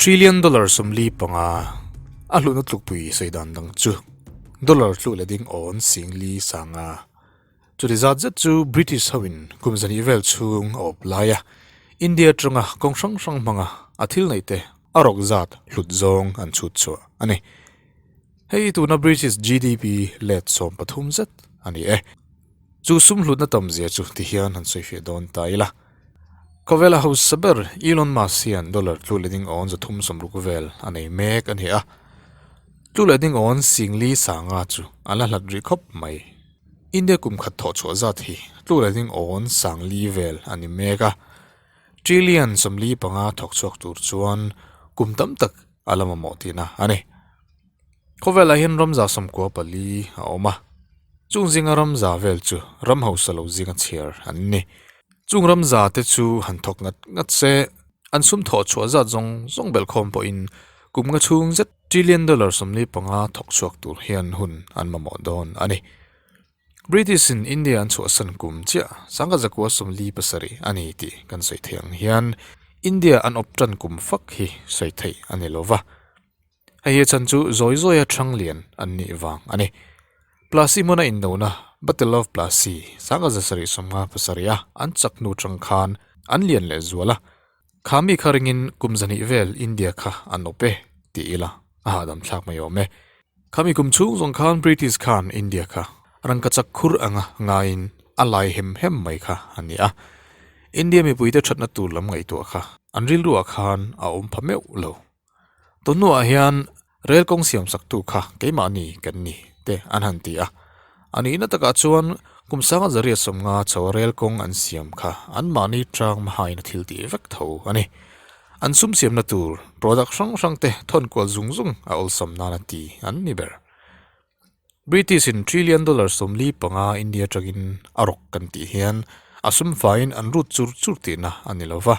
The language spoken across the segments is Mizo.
Trillion dollar 45 a hlutna tlukpui sawi dan dang chu dollar tluh leh ding awn 4000 sanga. Chuti zat zet chu British hoin kum 200 vel chhung a awp lai a, India atanga kawng hrang hrang hmanga a thil neih te a rawk zat hlut zawng an chhut chhuah a ni. Hei tuna British GDP let 13 zet a ni e. Chu sum hlutna tam zia chu tihian han sawifiah dawn ta ila. Khawvela hausa ber Elon Musk hian dollar tlu leh ding awn 360 vel a nei mek a ni a. Tlu leh ding awn 4000 sanga chu a la hlat rih khawp mai. India kum khat thawh chhuah zat hi tlu leh ding awn 4000 vel a ni mek a. Trillion 45 thawk chhuak tur chuan kum tam tak a la mamawh tihna a ni. Khawvelah hian ramza 94 a awm a, chung zinga ramza vel chu ram hausa lo zinga chhiar an ni. Chung ramza te chu han thawk ngat ngat se, an sum thawh chhuah zat zawng zawng belhkhawm pawhin kum nga chhung zet trillion dollar 45 thawk chhuak tur hian hun an mamawh dawn a ni. British in India an chhuahsan kum chiah 1947 a ni tih kan sawi theih ang hian India an awp tan kum fak hi sawi theih a ni lova. Hei hi chhan chu zawi zawia thang lian an nih vang a ni. Plassey hmuna indona, Battle of Plassey, 1757 a an chak hnu tang khan an lian leh zual a. Kha mi kha ringin kum 200 vel India kha an awp e tih ila a hahdam thlak mai awm e. Kha mi kum chhung zawng khan British khan India kha rangkachak khur anga ngaiin a lai hem hem mai kha a ni a. India mipuite thatna tur lam ngaihtuah kha an rilruah khan a awm pha meuh lo. Tunhnuah hian rel kawng siam saktu kha keimahni kan ni te an han ti a. A nihna takah chuan kum 1950 chho rel kawng an siam kha anmahni tang hmain a thil tih vek tho a ni. An sum siamna tur product hrang hrang te thawn kual zung zung a awlsam nan a ti an ni ber. British in trillion dollar 45 India atangin a rawk kan tih hian a sum faiin an rut chur chur tihna a ni lova.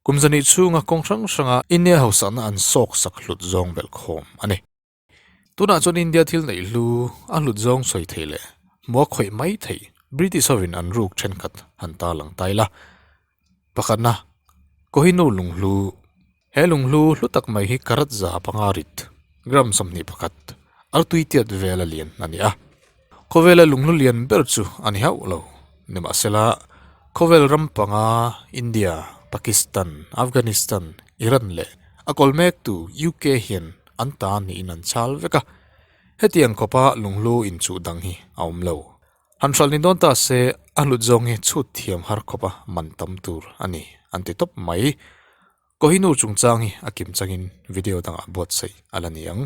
Kum 200 chhunga kawng hrang hranga India hausakna an sawk sak hlut zawng belh khawm a ni. Tunah chuan India thil neih hlu a hlut zawng sawi thei leh hmua khawih mai thei British hovin an ruk thenkhat han ta lang tai la. Pakhatna, Kohinoor lunghlu. He lunghlu hlu tak mai hi karat 500 rit, gram 21, artui tiat vela lian a ni a. Khawvela lunghlu lian ber chu a ni hauh lo. Nimahsela, khawvel ram panga India, Pakistan, Afghanistan, Iran leh a kawl mektu UK hian an ta niin an chal vek a. Hetiang khawpa lunghlu inchuh dang hi a awm lo. Han hralh ni dawn ta se a hlut zawng hi chhut thiam har khawpa man tam tur a ni an ti tawp mai. Kohinoor chungchang hi a kim changin video dangah buatsaih a la ni ang.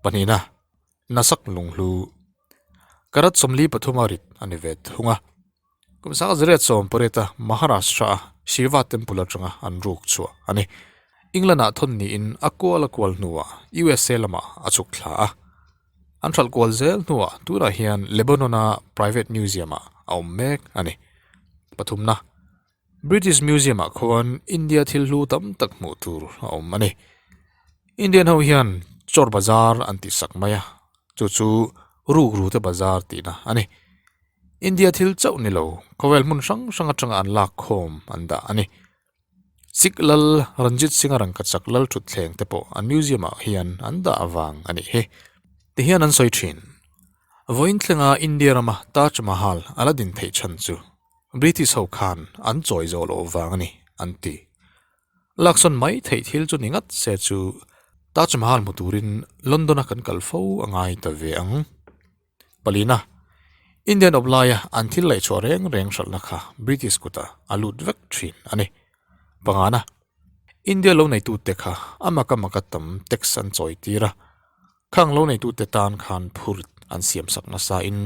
Pahnihna. Nasak lunghlu karat 43 a rit a ni ve thung a. Kum 1918 a Maharashtra a Shiva Temple atanga an ruk chhuah a ni. England ah thawn niin a kual a kual hnuah USA lamah a chhuk thla a. An hralh kual zel hnuah tunah hian Lebanon a private museum ah a awm mek a ni. Pathumna, British Museum ah khuan India thil hlu tam tak hmuh tur a awm a ni. Indian ho hian Chor Bazar an tih sak mai a, chu chu ruk ru te bazar tihna a ni. India thil chauh ni lo, khawvel hmun hrang hrang atanga an lak khawm an dah a ni. Sikh lal Ranjit Singh a rangkachak lal thutthleng te pawh an museum ah hian an dah avang a nih hi. Tihian an sawi thin. Vawiin thlenga India rama Taj Mahal a la din theih chhan chu British ho khan an chawi zawh loh vang a ni, an ti. Laksawn mai theih thil chu ni ngat se chu Taj Mahal hmu turin London-a kan kal fo a ngai ta ve ang. Palina, Indian awp laia an thil laih chhuah reng reng hralhna kha British kutah a lut vek thin a ni. Pangana, India lo neitute kha a maka maka tam tax an chawi tir a, Khang lo neitute tan khan phur an siam sak nasa in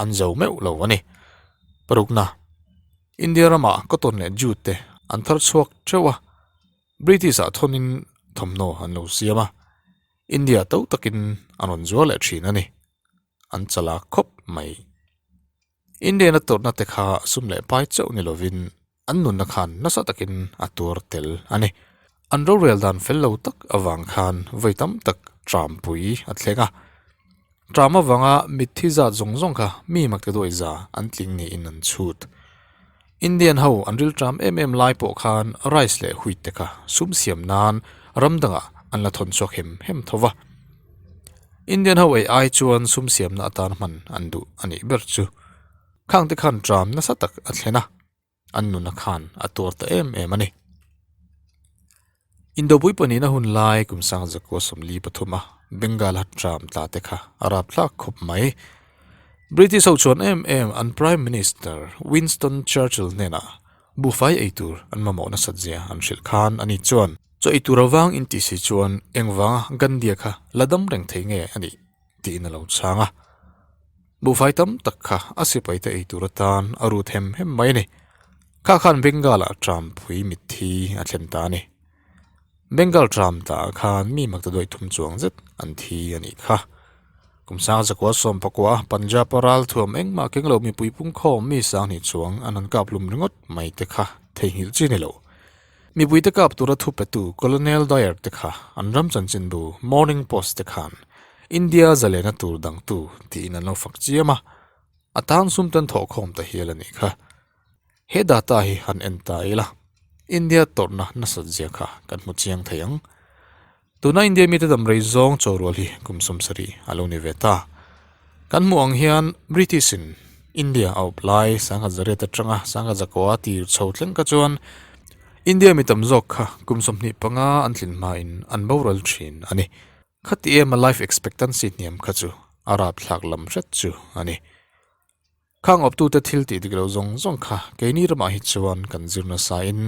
an zo meuh lo a ni. Parukna, India ramah cotton leh jute te an thar chhuak theuh a, British ah thawnin thawmhnaw an lo siam a, India to takin an rawn zuar leh thin a ni. An chala khawp mai. Indian a tawrhna te kha sum leh pai chauh ni lovin an nunna khan nasa takin a tuar tel a ni. An rorel dan fel lo tak avang khan vawi tam tak trampui a thleng a. Tram avanga mitthi zat zawng zawng kha mi makte duai za an tling niin an chhut. Indian ho an rilṭam em em lai pawh khan rice leh wheat te kha sum siam nan ram dangah an la thawn chhuak hem hem tho va. Indian ho ei ai chuan sum siamna atan hman an duh a nih ber chu. Khang te khan ṭam nasa tak a thlen a, an nuna khan a tuar ta em em a ni. Indopui pahnihna hun lai kum sang zakua 43 a Bengal a ṭam tla te kha a rapthlak khawp mai. British ho chuan em em an Prime Minister Winston Churchill hnenah buhfai ei tur an mamawh nasat zia an hrilh khan ani chuan, Chaw ei tur avang intih si chuan engvanga Gandhi-a kha la dam reng thei nge a nih? tiin a lo chhang a. Buhfai tam tak kha a sipaite ei tur atan a rut hem hem mai a ni. Kha khan Bengal-ah Trampui mitthi a thlen ta a ni. Bengal Tram taah khan mi makta duai thum chuang zet an thi a nih kha. Kum sang zakua sawm pakua Punjab-a ral thuam engmah keng lo mipui pungkhawm mi sanghnih chuang an han kap hlum ringawt mai te kha theihnghilh chi ni lo. Mipuite kap tura thu petu Colonel Dyer te kha an ram chanchinbu Morning Post te khan India zalena tur dangtu tiin an lo fak chiam a, a tan sum ten thawhkhawm ta hial a nih kha. He data hi han en ta ila, India tawrhna nasat zia kha kan hmu chiang thei ang. Tuna India mite dam rei zawng chaw rual hi kum 70 a lo ni ve ta. Kan hmuh ang hian British in India a awp lai 1900 atanga 1900 tir chho thleng kha chuan India mi tam zawk kha kum 25 an tlin hmain an boral thin a ni. Khati em a life expectancy hniam kha chu a rapthlak lam hret chu a ni. Khang awptute thil tih dik lo zawng zawng kha keini ramah hi chuan kan zir nasa in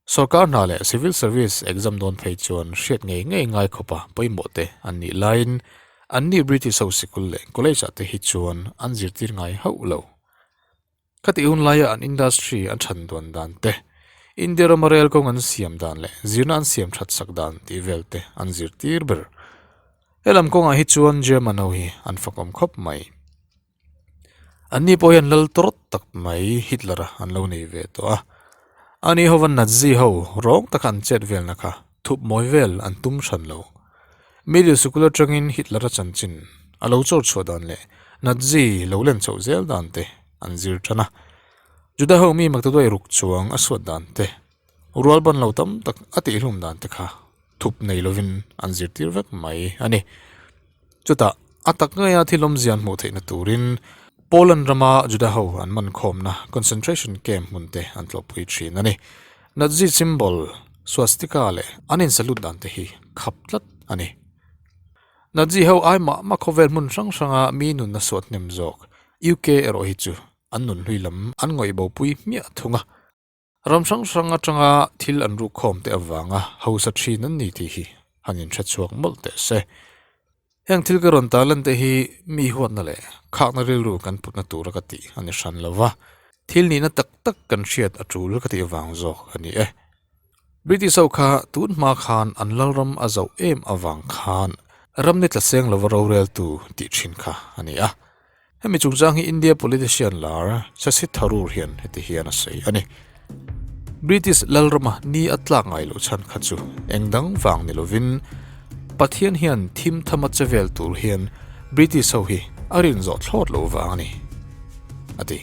Sorkar hna leh Civil Service exam dawn phei chuan hriat ngei ngei ngai khawpa pawimawh te an nih laiin anni British ho sikul leh college ah te hi chuan an zirtir ngai hauh lo. Khatih hun laia an industry an chhan duan dan te, India rama rel kawng an siam dan leh zirna an siam that sak dan tih vel te an zirtir ber. Helam kawngah hi chuan German ho hi an fakawm khawp mai. Anni pawh hian lal tawrh tak mai Hitler-a an lo nei ve tawh a. Ani hova Nazi ho rawng taka an chet velna kha thup mawi vel an tum hran lo. Middle sikul atangin Hitler-a chanchin a lo chawr chhuah dan leh Nazi lo len chhoh zel dan te an zir tan a. Juda ho mi maktaduai ruk chuang a suat dan te, rual ban lo tam tak a tihhlum dan te kha thup nei lovin an zirtir vek mai a ni. Chutah, a tak ngeia thil awmzia an hmuh theihna turin Poland rama Juda ho an man khawmna concentration camp hmun te an tlawhpui thin a ni. Nazi symbol swastika leh an insalut dan te hi khap tlat a ni. Nazi ho ai mah mah khawvel hmun hrang hranga mi nunna suat hnem zawk UK erawh hi chu an nunhlui lam an ngawih bopui hmiah thung a. Ram hrang hrang atanga thil an rukkhawm te avanga hausa thin an ni tih hi han inhre chhuak mawlh teh se. Heng thil ka rawn tarlan te hi mi huatna leh khakna rilru kan putna tura ka tih a ni hran lo va, thil nihna tak tak kan hriat a tul ka tih avang zawk a ni e. British ho kha tun hma khan an lalram a zoh em avang khan ram ni tla seng lova roreltu tih thin kha a ni a. Hemi chungchang hi India politician lar Shashi Tharoor hian heti hian a sawi a ni. British lalrama ni a tlak ngai loh chhan kha chu eng dang vang ni lovin Pathian hian thim thama che vel tur hian British ho hi a rin zawh thlawt loh vang a ni, a ti.